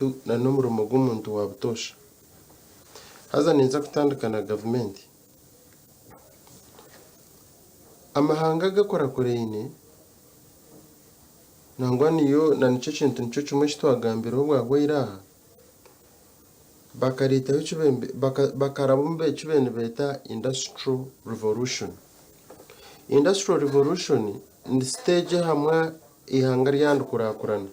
Na n'omurimo gw'omuntu wa butoosha. Haza ninza kutandika na gavumenti. Amahanga agakurakuraine nangwa niyo na nikyo kintu nikyo kimwe eki twagambireho obwahweire aha, bakareetaho eki bakaraba omu eki baabaire nibeeta industrial revolution. Industrial revolution ni siteegi ahamwe eihanga ryandikurakurana.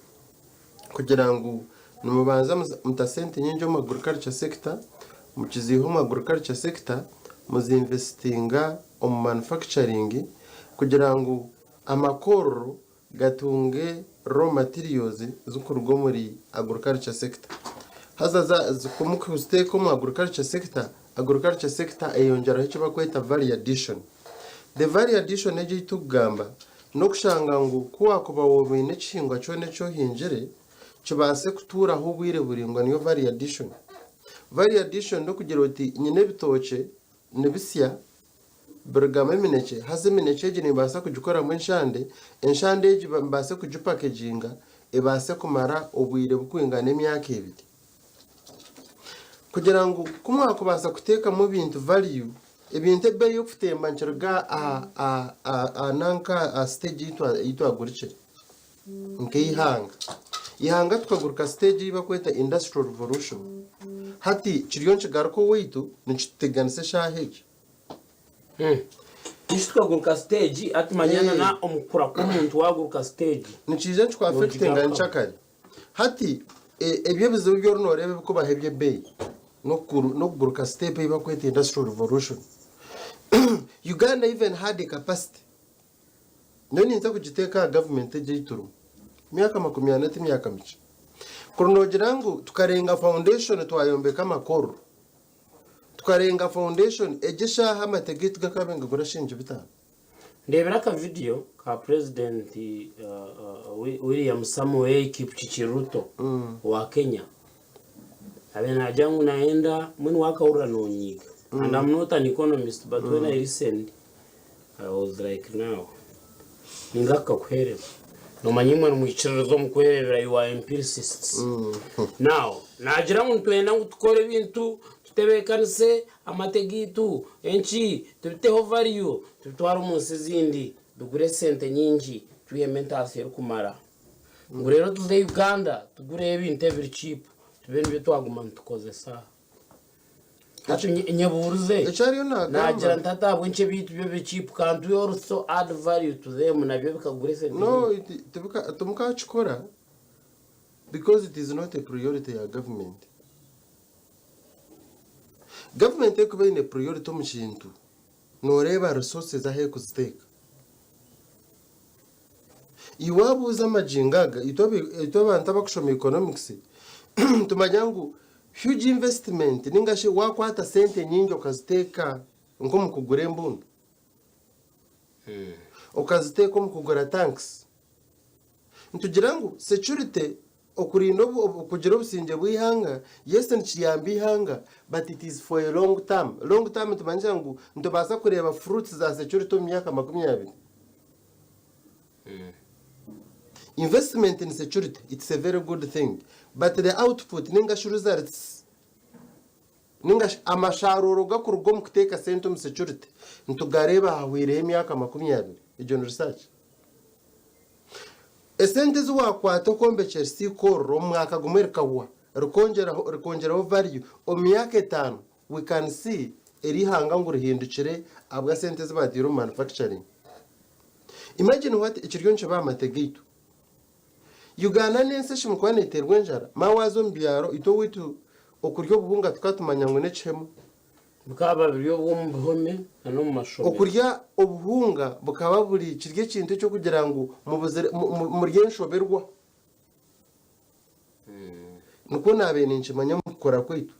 kugira ngu nimubanza muta sente nyingi omu agriculture sector, mukiziiha omu agriculture sector muzinvesitinga omu manufacturing kugira ngu amakorero gatunge raw materials zikuruga omuri agriculture sector. Haza ku mukuziteeka omu agriculture sector, agriculture sector eyongyeraho eki bakweta value addition. The value addition egi ei turikugamba n'okushanga ngu ku waakuba wobaine ekihingwa kyona eki ohingire kibaase kutuuraho obwire buraingwa niyo value addition. Value addition n'okugira oti nyine ebitookye nibisya birugamu eminekye haza eminekye egi nimbaasa kugikoramu enshande, enshande egi mbaase kugipakeginga ebaase kumara obwire burikwingana emyaka ebiri. Kugira ngu ku mwakubaasa kuteekamu ebintu value, ebintu ebeeyi y'okutemba nikiruga aha nanka aha siteegi ei twagurikire nk'eihanga. Eihanga tukaguruka siteegi ei barikweta industrial revolution. Hati kiriyo nikigaruka owaitu nikituteganisa eshaaha egi. Ishi tukaguruka siteegi hati manya na omu kukura kw'omuntu waaguruka siteegi. Nikiija nikikuaffectinga nkyakare. Hati ebyo ebizibu ebi oriyo nooreeba ebirikubaho eby'ebeeyi n'okuguruka siteepu ei barikweta industrial revolution. Uganda even had a capacity, nyowe ninza kugiteeka aha gavumenti egi ei turimu, emyaka 40 ti myaka mikye. Kuri noogira ngu tukarenga foundation twayombeka amakorero, tukarenga foundation egi eshaaha amate gaitu gakaabaire nigagura shilingi bitaano. Ndeebire aka vidiyo ka Purezidenti William Samoei Kipchirchir Ruto owa Kenya abaire naagira ngu nayenda mbwenu waakahurira noonyiiga and am not an economist but when I listened I was like now ninga kukakuheereza noomanya imwe nimwikiririza omu kwereebera you are empiricists now naagira ngu nitwenda ngu tukore ebintu Tutebeekanise amate gaitu, enki, tubiteho value, tubitware omu nsi ezindi bigure esente nyingi twihemu entaasya erikumara. Ngu reero tuze Uganda tugureyo ebintu ebiri cheap tube nibyo twaguma nitukozesa. Hati nyebuurize, Eki ariyo naagamba. naagira nti hati ahabw'enki ebyaitu byo biri cheap can't we also add value to them nabyo bikagura esente No, nyingi? it, tibika, timukakikora because it is not a priority ya government. Gavumenti erikuba eine priority omu kintu, nooreeba resources ahu erikuziteeka. Iwe waabuuza amagingo aga, itwe abantu abarikushoma economics, nitumanya ngu huge investment nainga shi waakwata sente nyingi okaziteeka nk'omu kugura embundu, okaziteeka omu kugura tanks, nitugira ngu security Okurinda okugira obusingye bw'eihanga, yes nikiyamba eihanga but it is for a long term. Long term nitumanyisa ngu nitubaasa kureeba fruits za security omu myaka 20. Investment in security it's a very good thing but the output ninga shi results ninga shi amasharuuro gakuruga omu kuteeka sente omu security nitugareeba hahwireho emyaka 20. Egyo ni research. Esente ezi waakwata okwombekyera isiikorero omu mwaka gumwe rikahwa rikongyeraho rikongyeraho value omu myaka etaano we can see eri ihanga ngu rihindukire ahabwa sente ezi baataire omu manufacturing. Imagine what ekiriyo nikiba aha mate gaitu. Uganda n'ensi eshemeriire kuba neeterwa enjara, ma waaza omu byaro itwe owaitu okurya obuhunga tukaba tumanya ngu n'ekihemu. Bukaba buri obw'omu bihome n'omu mashomero. Okurya obuhunga bukaba buri kiri ekintu eky'okugira ngu mubuzire muri enshoberwa. Nikwo naabaire ninkimanya omu kukura kwaitu.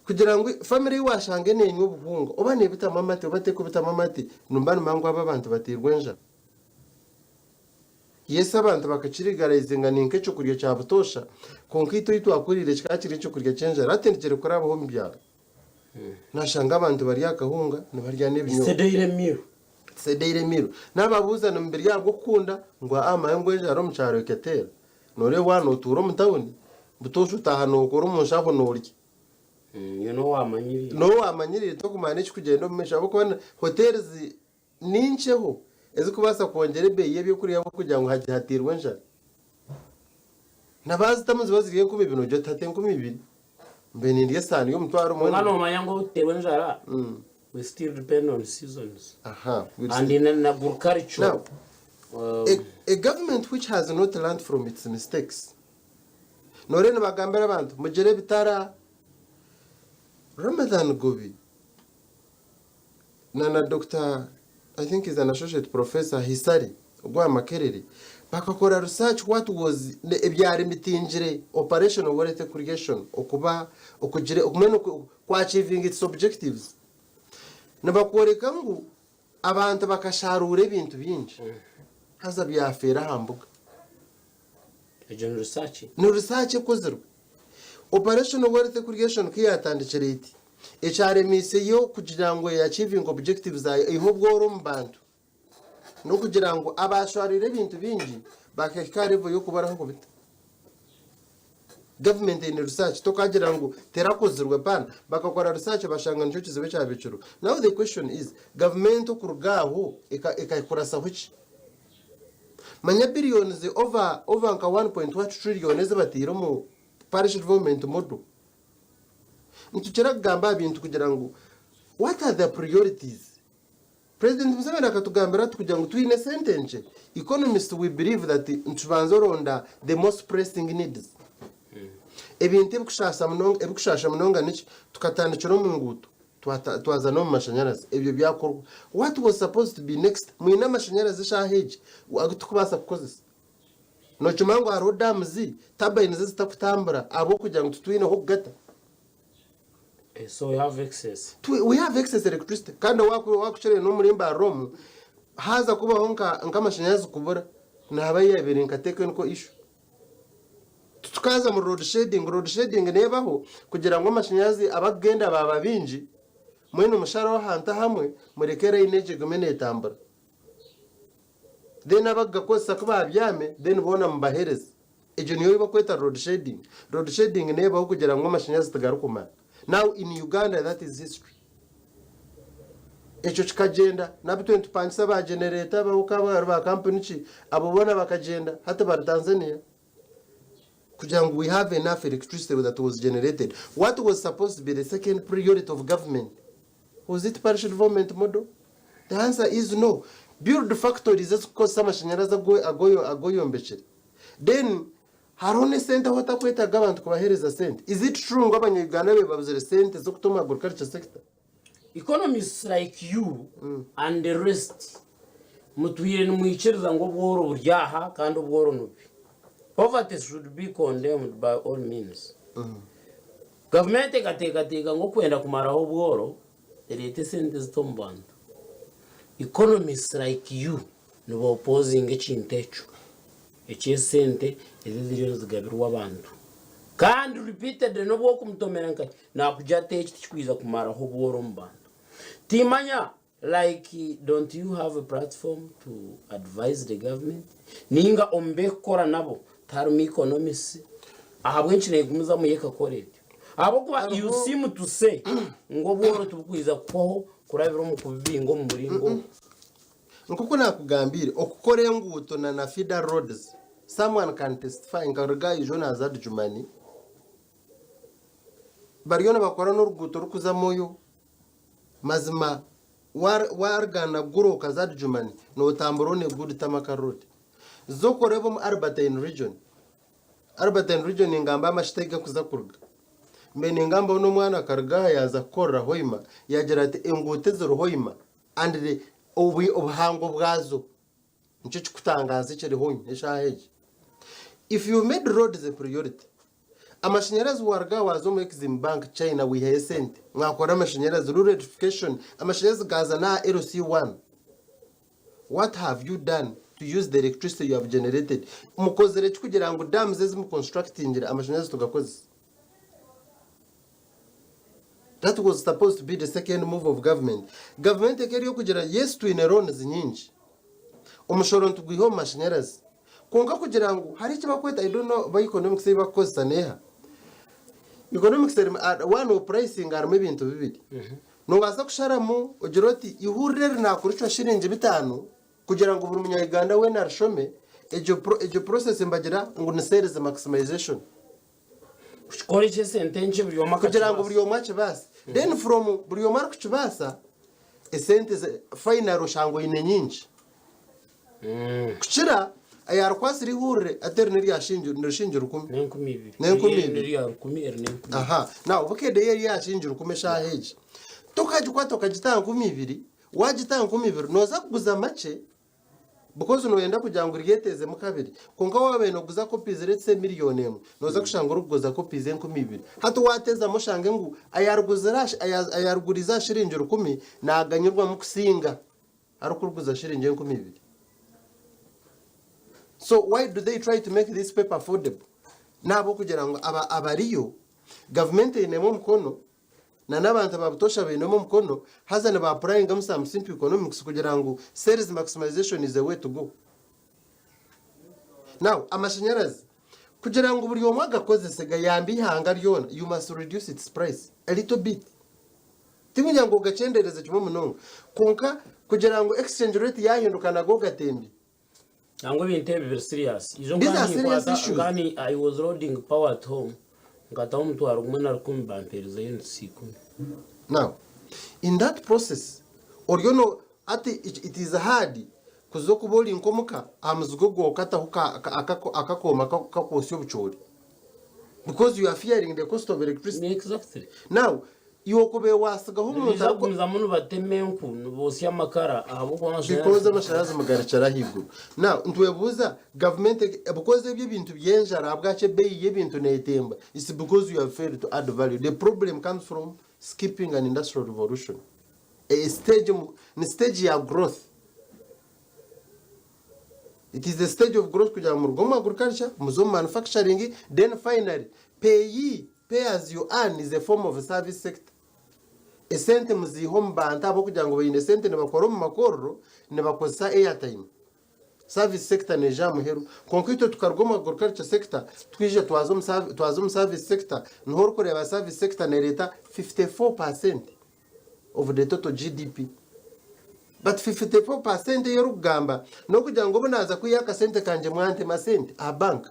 Kugira ngu famire ei waashanga neenywa obuhunga, oba neebitamu amate oba terikubitamu amate, nimba nimanya ngu abo abantu bateirwe enjara. Yes abantu bakakirigarayizinga ni nk'ekyokurya kya butoosha, kwonka itwe ei twakuriire kikaba kiri ekyokurya ky'enjara. Hati nikiri kurabaho omu byaro. Nashanga abantu bari aha kahunga nibarya It's a n'ebinyobwa. daily meal. It's a daily meal. Nababuuza nimubirya ahabw'okukunda? Ngu aa manya ngu enjara omu kyaro eketeera. Noreeba waaba notuura omu tawuni, Butoosha otaaha nookora omu nshaho noorya. Iwe n'ou waamanyiriire. N'ou waamanyiriire tokumanya n'ekirikugyenda omu maisho ahabw'okuba hoteri ni nkyeho ezirikubaasa kwongyera ebeeyi y'ebyokurya ahabw'okugira ngu hateirwe enjara. Na baazitamu niziba ziri 2000 noogira oti hati 2000 mbe nindya esaani y'omutwaro omwe. Kwonka noomanya ngu obu tuteirwe enjara, we still depend on seasons Aha, we and in in agriculture. Now, a, a government which has not learnt from its mistakes Noreeba nibagambira abantu mugire ebitara. Ramadhan Gobi na na Doctor I think is an associate professor Hisari ogwa Makerere bakakora research what was ebyarimitingire operation wealth creation okuba okugira mbwenu ku achieving its objectives. Nibakworeka ngu abantu bakasharuura ebintu bingi haza byafeera aha mbuga. Egyo ni research? Ni research ekozirwe. Operation Wealth Creation ku yaatandikire eti, ekyaremiiseyo kugira ngu e achieving objectives zaayo eihe obworo omu bantu, n'okugira ngu abaashwariire ebintu bingi bakahika aha level y'okubura ah'okubita. Gavumenti eine research, tokagira ngu terakozirwe paana, bakakora research bashanga nikyo kizibu ekyabaire kiriho. Now the question is, gavumenti okuruga aho ekakurasaho ki? Manya billions over over nka one point what trillion ezi bataire omu parish development model. Nitukira kugamba aha bintu kugira ngu what are the priorities? President Museveni akatugambira ati kugira ngu twine sente nkye, economists we believe that nitubanza oronda the most pressing needs. Ebintu ebikushasha munonga ebikushasha munonga niki? Tukatandikira omu nguuto. Twaza n'omu mashanyarazi, ebyo byakorwa. What was supposed to be next? Mwine amashanyarazi eshaaha egi agu turikubaasa kukozesa? Nookimanya ngu hariho dams, turbines ezitarikutambura ahabw'okugira ngu titwine h'okugata? So we have excess. We have excess electricity kandi owaakukireeba n'omuri Mbarara omu, haaza kubaho nk'amashanyarazi kubura, nihaba yaabaire nka technical issue. Titukaaza mu load shedding, load shedding neebaho kugira ngu amashanyarazi abakugenda baaba baingi, mwena mushareho ahantu ahamwe mureke line egyo egume neetambura. Then abakugakozesa ku baabyame then boona mubaheereze. Egyo niyo ei bakweta load shedding. Load shedding neebaho kugira ngu amashanyarazi tigarikumara. Now in Uganda that is history. Ekyo kikagyenda, nabi twena nitupangisa ba genereeta abo ba kampuni ki, abo boona bakagyenda hati bari Tanzania kugira ngu we have enough electricity that was generated. What was supposed to be the second priority of government? Was it parish development model? The answer is no. Build factories ezikukozesa amashanyarazi agu oyombekire. Then Hariho n'esente ahu otakwetaaga abantu kubaheereza sente. Is it true ngu abanya Uganda bebabuzire sente z'okuta omu agriculture sector? Economists like you and the rest mutwire nimwikiriza ngu obworo buri aha kandi obworo nibubi. Poverty should be condemned by all means. Gavumenti ekateekateeka ngu okwenda kumaraho obworo ereete esente zite omu bantu. Economists like you niba opposinga ekintu ekyo. Eky'esente ezi eziriyo nizigabirwa abantu kandi repeatedly n'obu okumutomera nka nakugira ati eki tikikwija kumaraho obworo omu bantu. Timanya like don't you have a platform to advise the government ninga omu b'ekukora nabo tiharimu economists ahabw'enki negumizamu yo ekakora etyo? Ahabw'okuba you seem to say ngu obworo tibukwija kuhwaho kurabira omu kubibinga omu muringo ogu. Nk'oku naakugambiire, okukora enguuto na na feeder roads, someone can testify nka Rugayi John Azad Jumani, bariyo nibakora n'oruguuto orikuza Moyo, mazima waruga Naguru okaza Adjumani nootambura on a good tarmac road. Za okureeba omu Albertine region, Albertine region ningamba amashita ahu garikuza kuruga. Mbe ningambaho n'omwana akaruga aha yaaza kukorera Hoima, yaagira ati enguuto eziri Hoima And the obuhango bwazo nikyo kikutangaaza ekiriho eshaaha egi. If you made roads a priority, amashanyarazi waruga aha waaza omu Exim Bank China waihayo esente mwakora amashanyarazi, rural electrification, amashanyarazi gaaza n'aha LC1. What have you done to use the electricity you have generated? Mukozire ki kugira ngu dams ezi muconstructingire amashanyarazi tugakozese? That was supposed to be the second move of government. Government eka eri okugira yes twine loans nyingi. Omushoro nitugwiha omu mashanyarazi. Kwonka kugira ngu hariho eki barikweta I don't know oba economics ei barikukozesa neeha. Economics erimu waaba noopurayisinga harimu ebintu bibiri. Noobaasa kusharamu ogire oti eihurire eri naakuricwa shiringi bitaano kugira ngu buri munya-Uganda weena arishome, egyo egyo process nibagira ngu ni sales maximization. Kukikora eky'esente nkye buri omwe Kugira ngu buri omwe akibaase. Then from buri omwe arikukibaasa, esente finally oshanga oine nyingi. Kukira ayaarikwatsire eihurire ati eri n'erya shingi ni shingi rukumi. N'enkumi ibiri. N'enkumi Eri ibiri. n'erya rukumi eri n'enkumi ibiri. Aha. Now Bukedde yo eri aha shingi rukumi eshaaha egi. Tokagikwata okagita aha nkumi ibiri, waagita aha nkumi ibiri nooza kuguza makye because nooyenda kugira ngu ryeteezemu kabiri. Kwonka waaba nooguza copies let's say miriyoni emwe, nooza kushanga orikuguza copies enkumi ibiri. Hati waateezamu oshange ngu ayaaruguzire aha ayaaruguriize aha shiringi rukumi naaganyirwamu kusinga. Arikuruguza shiringi 2000. So why do they try to make this paper affordable? N'ahabw'okugira ngu aba abariyo gavumenti einemu omukono na n'abantu aba butoosha bainemu omukono haza niba applyingamu some simple economics kugira ngu sales maximization is the way to go. Now amashanyarazi kugira ngu buri omwe agakozese gayambe eihanga ryona you must reduce its price a little bit. Tikugira ngu ogakyendereze kimwe munonga, kwonka kugira ngu exchange rate yahinduka nago gatembye. Nangwa ebintu ebi biri serious. Ijo These nkaba are serious ninkwata issues. nkaba ni I was loading power at home nkataho omutwaro gumwe na rukumi bampereza units ikumi. Now, in that process, oriyo no hati it is hard kuza okuba ori nk'omuka aha muzigo gwawe okataho ka- ka- akako- akakooma kakwosya obucoori because you are fearing the cost of electricity. Exactly. Now, Iwe okubaire waatsigaho omuntu Nibaija ariko. kugumizamu nibatema enku nibotsya amakara ahabw'okuba Because amashanyarazi. amashanyarazi mugarekyera ahaiguru. Now nitwebuuza gavumenti because ebyo ebintu by'enjara ahabwaki ebeeyi y'ebintu neetemba? It's because you have failed to add value. The problem comes from skipping an industrial revolution. A stage ni stage ya growth. It is the stage of growth kugira ngu muruge omu agriculture muze omu manufacturing then finally payee Pay as you earn is a form of service sector. Esente muziihe omu bantu ahabw'okugira ngu baine esente nibakora omu makorero nibakozesa airtime. Service sector neija aha muheru. Kwonka itwe tukaruga omu agriculture sector twija twaza omu twaza omu service sector niho orikureeba service sector nereeta 54% of the total GDP. But 54% ei orikugamba n'okugira ngu obu naaza kwiha akasente kangye mwantema sente aha bank.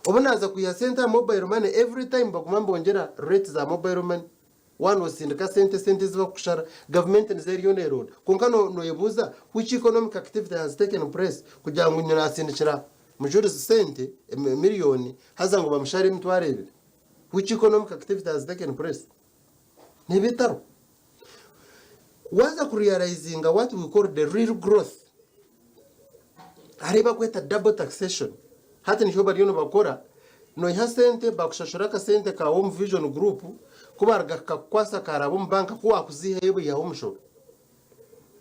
Obu naaza kwiha sente aha mobile money every time baguma nibongyera rate za mobile money. Waaba noosindika sente, sente ezi barikukushara gavumenti nizo eriyo neeronda. Kwonka nooyebuuza which economic activity has taken place kugira ngu naasindikira Mujurizi sente miriyoni haza ngu bamushare emitwaro ebiri? Which economic activity has taken place? N'ebitaro. Waaza kurealizinga what we call the real growth, hariho ebi barikweta double taxation. Hati nikyo bariyo nibakora, noiha sente bakushashura akasente kaawe omu Vision Group, ku baruga kukakukwasa karaba omu banka, ku waakuziihayo baihaho omushoro.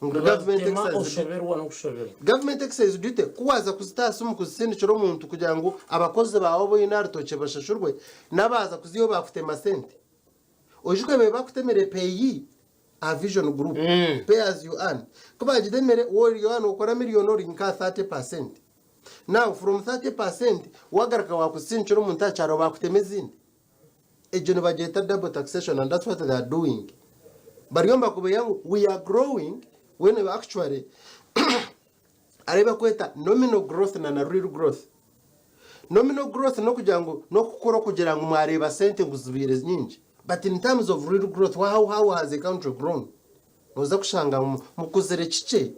Ngu government Nibatema excise duty. oshoberwa n'okushoberwa. Government excise duty ku waaza kuzita aha simu kuzisindikira omuntu kugira ngu abakozi baawe abu oine aha rutookye bashashurwe, n'abaaza kuziihayo baakutema sente. Oijuke babaire bakutemire PAYE aha Vision Group, pay as you earn. Ku bagitemire waaba ori waaba nookora miriyoni ori nka aha 30%. Now from 30% waagaruka waakuzisindikira omuntu aha kyaro baakutema ezindi. Egyo nibagyeta double taxation and that's what they are doing. Bariyo nibakubeeya ngu we are growing when actually hariho ebi barikweta nominal growth na na real growth. Nominal growth n'okugira ngu n'okukura okugira ngu mwareeba sente ngu zibaire nyingi but in terms of real growth how, how has a country grown? Noza kushanga ngu mukuzire kikye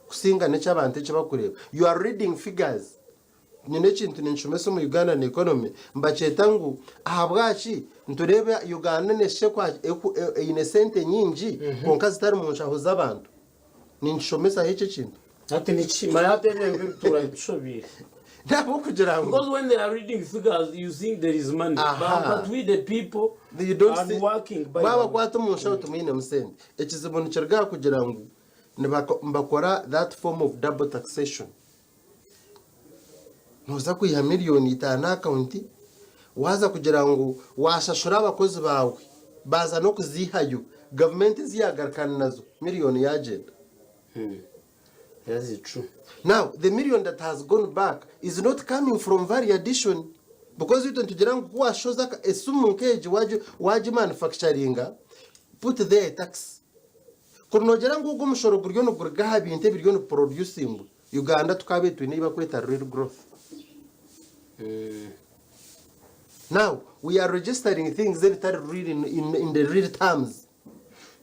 kusinga n'eky'abantu eki bakureeba. You are reading figures. Nyine ekintu ninshomesa omu Ugandan economy mbakyeta ngu ahabwaki nitureeba Uganda neshekwa eine sente nyingi kwonka zitari mu nshaho z'abantu. Ninkishomesaho eki ekintu. Hati niki manya hati ebyo ebyo bituura bitushobiire. N'ahabw'okugira ngu. Because when they are reading figures you think there is money. Aha. But we the people You don't are see- working by the way. Baabakwata omu nshaho timwinemu sente. Ekizibu nikiruga aha kugira ngu nibako- nibakora that form of double taxation. Nooza kwiha miriyoni itaano aha akaunti, waaza kugira ngu waashashura abakozi baawe baaza n'okuziihayo, gavumenti ezi yaagarukana nazo miriyoni yaagyenda. That is true. Now, the million that has gone back is not coming from value addition because itwe nitugira ngu ku washoza aka- esimu nk'egi wagi wagimanufacturinga put there a tax. Kuri noogira ngu ogu omushoro guriyo niguruga aha bintu ebiriyo nibiproducingwa, Uganda tukaabaire twine ei barikweta real growth. Now, we are registering things ebitari real in, in, in the real terms.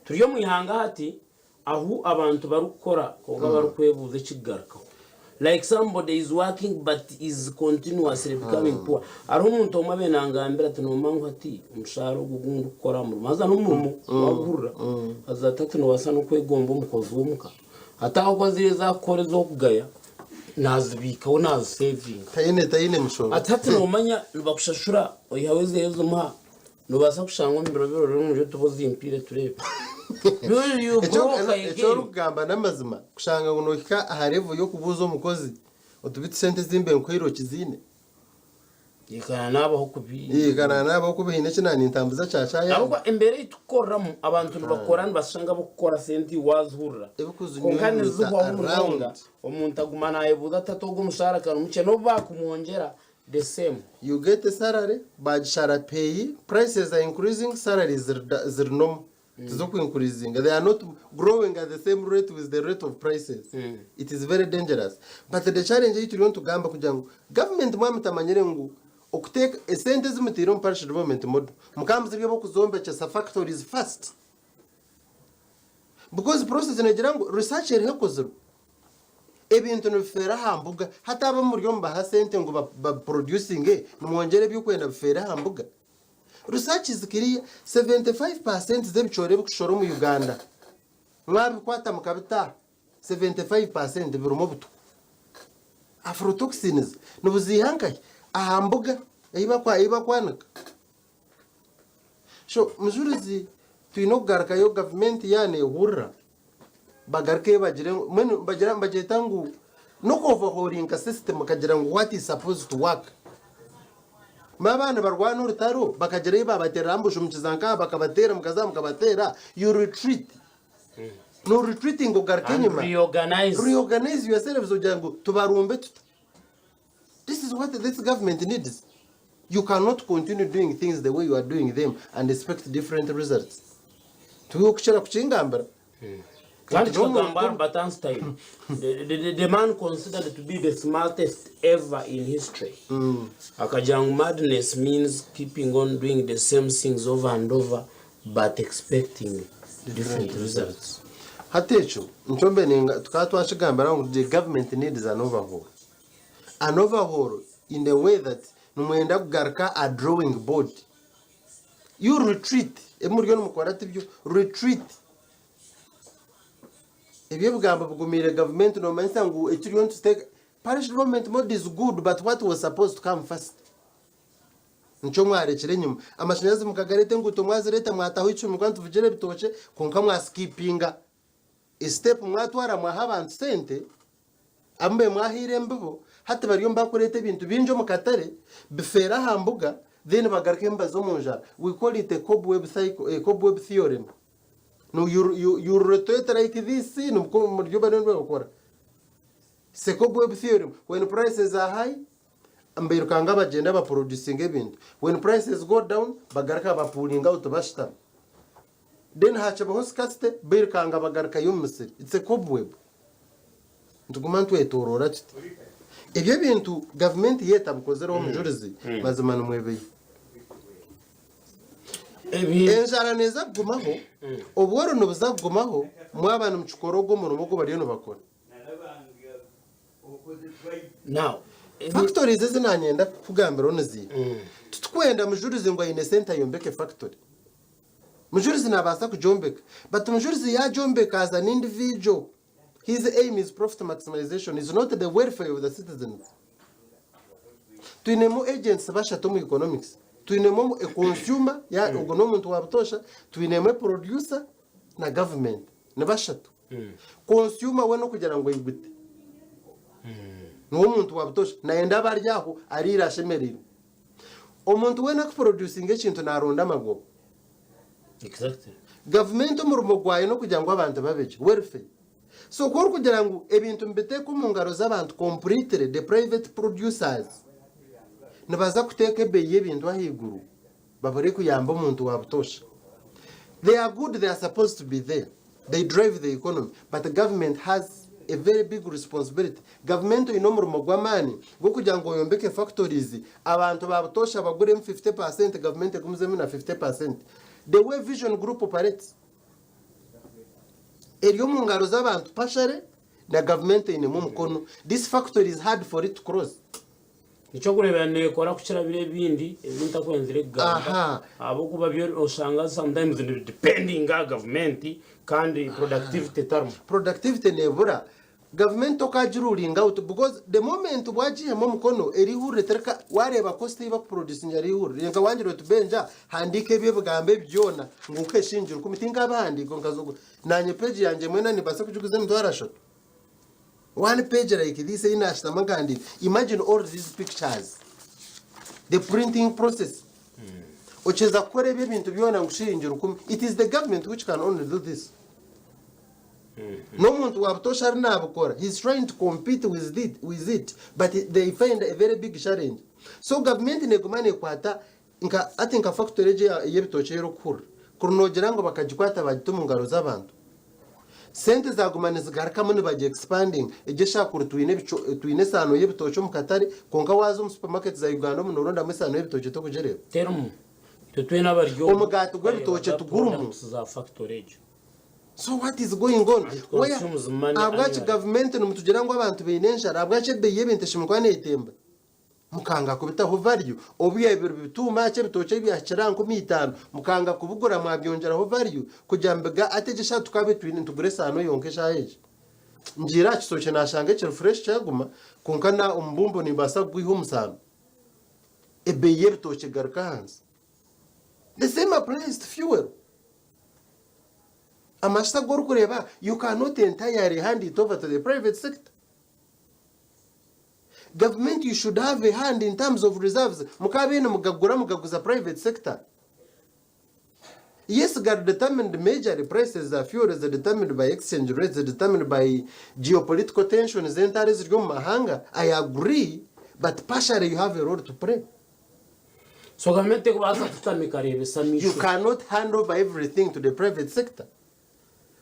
Turi omu ihanga hati ahu abantu barikukora kwonka barikwebuuza ekikugarukaho. Like somebody is working but is continuously becoming poor. Hariho omuntu omwe abaire nangambira ati nomanya ngu hati omushaara ogu ogu ndikukora aha murimo haza n'omurimo waguhurira haza ati hati nobaasa n'okwegomba omukozi w'omuka. Hati ahabw'okuba ziriya ezi arikukora ez'okugaya nazibiikaho nazisevinga. Taine taine mushoro. Ati hati nomanya nibakushashura oihaho ezeeyo ozimuha Nobaasa kushanga omu biro biro orungi otuba ozimpiire tureebe. Will you broke Eki again? orikugamba n'amazima kushanga ngu nohika aha level y'okubuuza omukozi oti beitu sente ezi mbe nkuhaire okiziine? Ikana naabaho kubi. Ikana naabaho kubi haine eki naanintambuza kya kyayanga. Ahabw'okuba embeera ei tukukoreramu abantu nibakora nibashusha nk'abarikukora sente iwe waazihurira. Kwonka Ebikuzinyunyuta nizihwaho munonga around. omuntu aguma naayebuuza ati hati ogu omushaara ka nimukye n'obu baakumwongyera The same. You get a salary bagishara pay prices are increasing salaries ziri da ziri normal tiziku increasinga they are not growing at the same rate with the rate of prices it is very dangerous but the challenge ei turiyo nitugamba kugira ngu government mwaba mutamanyire ngu okuteeka esente ezi mutaire omu parish development model mukaba muzirya obw'okuzombekyesa factories first because process negira ngu research eriho ekozirwe Ebintu nibifeera aha mbuga. Hati abo muri omubaha sente ngu babiproducinge nimwongyera ebyokwenda bifeere aha mbuga? Research is clear, 75% z'ebicoori ebikushora omu Uganda mwabikwata mukabita aha, 75% birimu obutwa. Aflatoxins nibuziiha nkahi? Aha mbuga ei bakwanika. So Mujurizi twine okugarukayo gavumenti yaaba nehurira bagarukeyo bagire ngu mbwenu bagira nibagyeta ngu n'okuoverhaulinga system bakagira ngu what is supposed to work. Manya baaba nibarwana orutaro bakagira ei baabateerera ambush mukiza nk'aha bakabateera mukaza aha mukabateera you retreat. No retreatinga ogaruka And enyima. reorganize. Reorganize yourselves ogira ngu tubarumbe tuta. This is what this government needs. You cannot continue doing things the way you are doing them and expect different results. Tiwe okukira kukingambira. Kandi kikagambwa Albert Einstein, the, the, the, the man considered to be the smartest ever in history. Akagira ngu madness means keeping on doing the same things over and over but expecting different results. Hati ekyo nikyo mbe ninga tukaba twakigambira ngu the government needs an overhaul. An overhaul in a way that nimwenda kugaruka aha drawing board. You retreat, ebi muriyo nimukora tibyo, retreat. Ebyo ebigambo bigumiire gavumenti nomanyisa ngu ekiriyo nikiteeka, parish development model is good but what was supposed to come first? Nikyo mwarekire enyima. Amashanyarazi mukagareeta, enguuto mwazireeta, mwataho eicumi mukuba nituvugira ebitookye kwonka mwasikipinga esitepu mwatwara mwaha abantu sente abu mbaire mwahaire embibo, hati bariyo nibakureeta ebintu bingi omu katare bifeere aha mbuga then bagaruke nibaza omu njara. We call it a cobweb cycle, a cobweb theorem. No, you, you, you rotate like this, nikwo bariyo nibabikora. It's a cobweb theorem. When prices are high, Bairukanga bagyenda baproducinga ebintu when prices go down bagaruka ba pulling out bashutama then hakibaho scarcity bairukanga bagarukayo omu misiri it's a cobweb nituguma nitwetorora tuti ebyo ebintu gavumenti yo etabikozireho omujurizi mazima nimwebeyo enjara neeza kugumaho obworo nibuza kugumaho mwaba nimukikora ogwo omurimo ogu bariyo nibakora. Now, Factories ezi nanyenda kukugambiraho niziiha? Titukwenda mujurizi ngu aine sente ayombeke factory. Mujurizi nabaasa kugyombeka but mujurizi yagyombeka as an individual his aim is profit maximization is not the welfare of the citizens. Twinemu agents bashatu omu economics. Twinemu a consumer, ya ogwo n'omuntu wa butoosha, twinemu a producer na government. Ni bashatu. Consumer we n'okugira ngu aigute. Niwe omuntu wa butoosha nayenda abe ari aho ariire ashemereirwe. Omuntu weena akuproducinga ekintu naronda amagoba. Exactly. Gavumenti omurimo gwayo n'okugira ngu abantu babe gye, welfare. So ku orikugira ngu ebintu nibiteekwa omu ngaro z'abantu completely, the private producers, nibaza kuteeka ebeeyi y'ebintu ahaiguru babure kuyamba omuntu wa butoosha. They are good, they are supposed to be there, they drive the economy, but government has a very big responsibility. Gavumenti oine omurimo gw'amaani gw'okugira ngu oyombeke factories, abantu ba butoosha baguremu 50%, gavumenti egumizemu na 50%. The way Vision Group operates. Eri omu ngaro z'abantu partially na gavumenti einemu omukono. This factory is hard for it to close. Eky'okureebera neekora kukira biri ebindi ebi ntakwenzire kugamba Aha. ahabw'okuba byo oshanga sometimes nibidependinga aha gavumenti kandi productivity etarimu. Productivity neebura. Gavumenti tokagirulinga out because the moment wagihamu omukono erihurire terika wareeba cost ei bakuproducingira erihurire nka wangira oti Benja handiika ebi ebigambo ebi byona ngu nkuhe shilingi rukumi tinkabihandiika nkaza ogu nanye page yangye mbwenu nimbaasa kugiguza emitwaro ashatu one page like this ei nashutama nkahandiika imagine all these pictures the printing process okiheza kukora ebi ebintu byona ngu shilingi rukumi it is the government which can only do this. N'omuntu wa butoosha ari naabikora, he is trying to compete with it, with it but they find a very big challenge. So gavumenti neeguma neekwata nka hati nka factory egyo eya- ey'ebitookye ei orikuhurira, kuri noogira ngu bakagikwata baagita omu ngaro z'abantu, sente zaaguma nizigarukamu nibagi expanding, egyo eshaaha kuri twine ebico twine esaano y'ebitookye omu katare, kwonka waaza omu supermarket za Uganda omu noorondamu esaano y'ebitookye tokugireeba. Terimu. Itwe twena abari omu Omugaati gw'ebitookye twareebaga tugurimu. products za factory egyo. So what is going on? And it Where consumes money ahabwaki annually. gavumenti nimutugira ngu abantu baine enjara ahabwaki ebeeyi y'ebintu eshemeriire kuba neetemba? Mukanga kubitaho value obu ebiro bituuma ki ebitookye byahikire aha 5000 mukanga kubigura mwabyongyeraho value kugira ngu biga ati egi eshaaha tukaabaire twine nitugura esaano yonka eshaaha egi. Ngiire aha kitookye naashanga ekiri fresh kyaguma kwonka na omubumbo nimbaasa kugwiha omu saano. Ebeeyi y'ebitookye egaruka ahansi. The same applies to fuel. Amajuta agu orikureeba, you cannot entirely hand it over to the private sector. Government you should have a hand in terms of reserves. Mukaabaire nimugagura mugaguza private sector. Yes, gari determined majorly prices za fuel ziri determined by exchange rates, ziri determined by geopolitical tensions entaro eziri omu mahanga. I agree, but partially you have a role to play. So gavumenti terikubaasa kufutama ekareebesa You amaisho. cannot hand over everything to the private sector.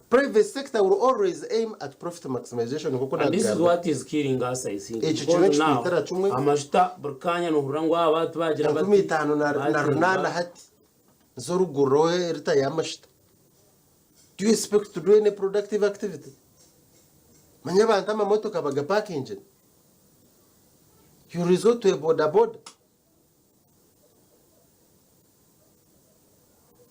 Private sector will always aim at profit maximization nk'oku And this is nagamba. what is killing us I think. Ekyo Because kimwe now kitwitira kimwe. amajuta buri kanya nohurira ngu aba tibagira bati. 58 na bagyenda. runaana hati z'oruguriro erita y'amajuta. Do you expect to do any productive activity? Manya abantu amamotoka bagapakingire. You resort to a boda boda.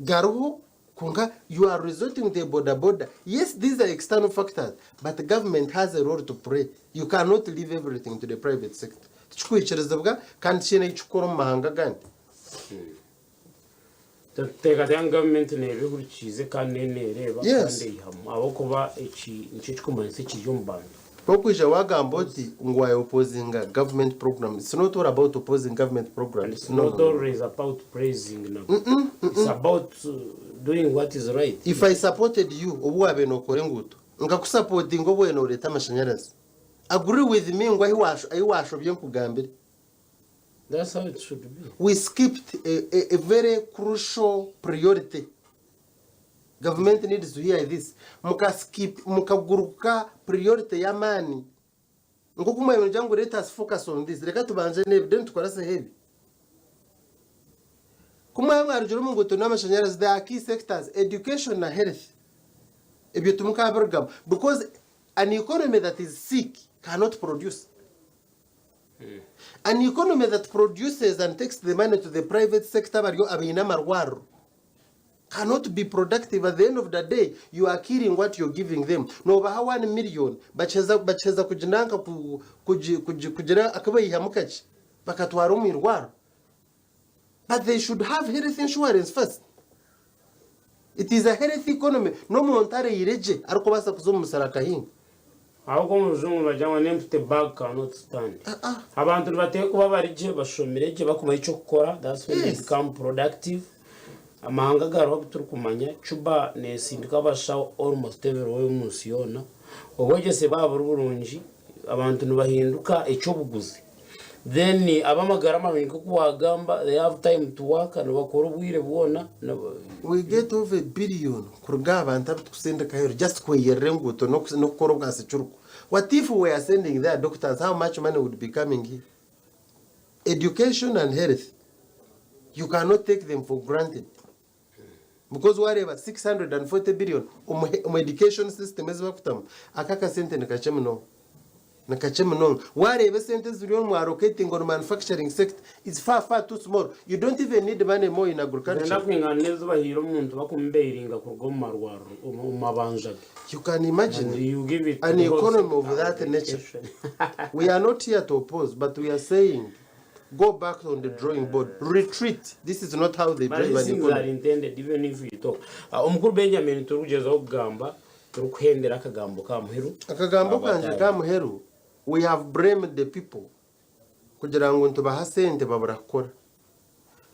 Gariho kwonka you are resorting to a boda boda. Yes, these are external factors, but the government has a role to play. You cannot leave everything to the private sector. Tikikwikirizibwa kandi tikiine eki kikukora omu mahanga agandi. Teekateeka ngu gavumenti neeba ehurikiize kandi neyo neereeba Yes. kandi eihamu ahabw'okuba eki nikyo kirikumanyisa ekiri omu bantu. Okwija wagamba oti ngu wa opposinga government program it's not all about opposing government And programs it's no, no, not no. always about praising nabo. It's about doing what is right. If I supported you obu wabaire nokora enguuto nkakusapotinga obu wabaire noreeta amashanyarazi agree with me ngu ahi ahi washobye nkugambire. That's how it should be. We skipped a, a, a very crucial priority. Government needs to hear this. Muka skip, mukaguruka priority y'amaani. Nk'oku mwayongyera ngu let us focus on this. Reka tubanze n'ebi, then tukorase ebi. Ku mwaba mwarugire omu nguuto n'amashanyarazi, there are key sectors, education na health. Ebyo timukabirugamu. Because an economy that is sick cannot produce. An economy that produces and takes the money to the private sector bari abaine amarwariro cannot be productive at the end of the day you are killing what you're giving them nobaha 1 million bakiheza bakiheza kuginanka ku- kugi- kugi- kugira akabayihamu kakye bakatwara omu irwariro but they should have health insurance first it is a health economy n'omuntu areire gye arikubaasa kuza omu musiri akahinga Ahabw'okuba omu rujungu nibagira ngu an empty bag cannot stand. Abantu nibateekwa kuba bari gye, bashomire gye, bakumanya eky'okukora, that's when they become productive. Amahanga agariho agu turikumanya, Cuba neesindika abashaho almost everywhere omu nsi yoona. Obwegyese bwaba buri burungi, abantu nibahinduka eky'obuguzi. Then ab'amagara marungi nk'oku waagamba, they have time to work, nibakora obwire bwona. We get over a billion kuruga aha bantu abu tukusindika aheeru just kweyerera enguuto n'okukora obwa securiko. What if we are sending there doctors, how much money would be coming here? Education and health you cannot take them for granted because wareeba 640 billion omu omu education system ezi bakutamu aka akasente nikakye munonga nikakye munonga wareeba esente eziri omu allocating on manufacturing sector is far far too small you don't even need money more in Zirenda agriculture kwingana n'ezi bahaire omuntu bakumubailinga kuruga omu marwariro omu mabanja ge. You can imagine And you give it to an the whole economy of sector that of nature. education. We are not here to oppose, but we are saying go back on the drawing board, retreat. This is not how they But drive these an things are economy. intended even if you talk. Ah, Omukuru Benjamin turikugyezaho kugamba turikuhendera akagambo ka muheru. Akagambo kangye ka muheru, we have blamed the people kugira ngu nitubaha sente babura kukora.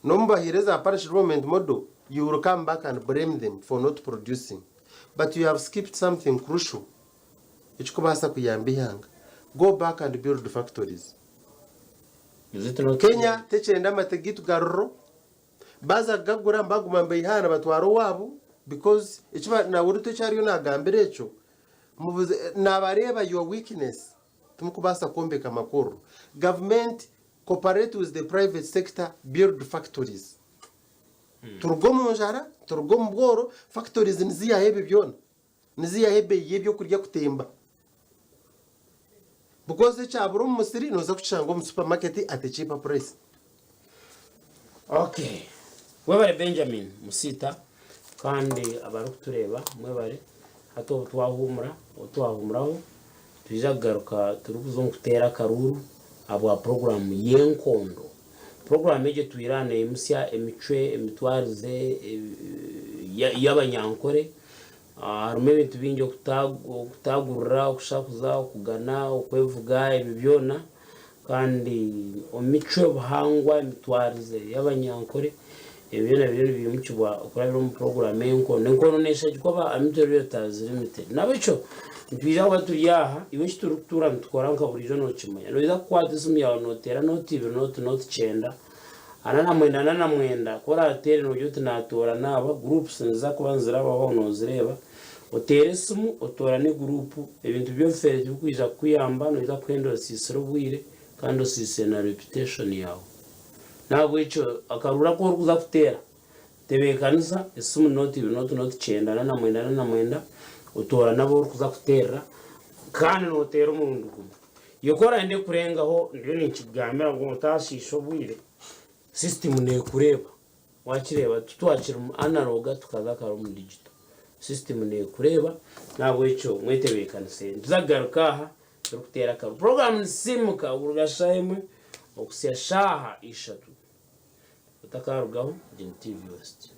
N'obu bahaire za parish development model, you will come back and blame them for not producing. But you have skipped something crucial ekikubaasa kuyamba eihanga. Go back and build factories. Is it not Kenya tekyenda amate gaitu garuro, baaza kugagura nibaguma nibaiha aha nibatwara owaabo because eki ba- na Ruto eki ariyo naagambira ekyo, mubuze naabareeba your weakness, timukubaasa kwombeka makorero. Gavumenti Cooperate with the private sector, build factories. Turuge omu njara, turuge omu bworo, factories niziihaho ebyo byona. Niziihaho ebeeyi y'ebyokurya kutemba. Because ekyabura omu musiri nooza kukishanga omu supermarket at a cheaper price. Okay. Webare Benjamin Musiita kandi abarikutureeba mwebare. Hati obu twahuumura, obu twahuumuraho Nitwija kugaruka turikuza omu kuteera akaruuru ahabwa puroguraamu y'enkondo. Puroguraamu egi etwire aha neyimutsya emicwe, emitwarize y'abanyankore. Harimu ebintu bingi okutaagurira, okushakuza, okugana, okwevuga ebyo byona Kandi omu micwe, obuhangwa, emitwarize y'abanyankore, ebyo byona biriyo nibiimukibwa okurabira omu puroguraamu ey'enkondo. Enkondo neeshagikwa aba Amitwe Realtors Limited. Nahabwekyo nitwija kuba turi aha, iwe eki turikutuura nitukora nka buriijo nookimanya. Noija kukwata esimu yaawe nooteera nooti ibiri nooti nooti kyenda, ana na mwenda ana na mwenda, ku oraateere noogira oti naatoorana aba, groups niziza kuba nizirabaho noozireeba. Oteere esimu otoorane guruupu, ebintu by'obufeere tibirikwija kukuyamba, noija kuhenda osiisire obwire kandi osiisire na reputation yaawe. N'ahabw'ekyo akaruuru aku orikuza kuteera, tebeekanisa esimu nooti ibiri nooti nooti kyenda ana na mwenda ana na mwenda, otoorane abu orikuza kuteerera kandi nooteera omurundi gumwe. Iwe ku orahende kurengaho, ndiyo ninkikugambira ngu otaashiisha obwire, system neekureeba. Wakireeba titwakiri mu analogue tukaza kare omu digital. System nekureeba nahabwekyo mwetebekanise. Nituza kugaruka aha turikuteera akaru. Program nisimuka okuruga shaaha emwe okuhitsya shaaha ishatu. Otakarugaho egi ni TV West.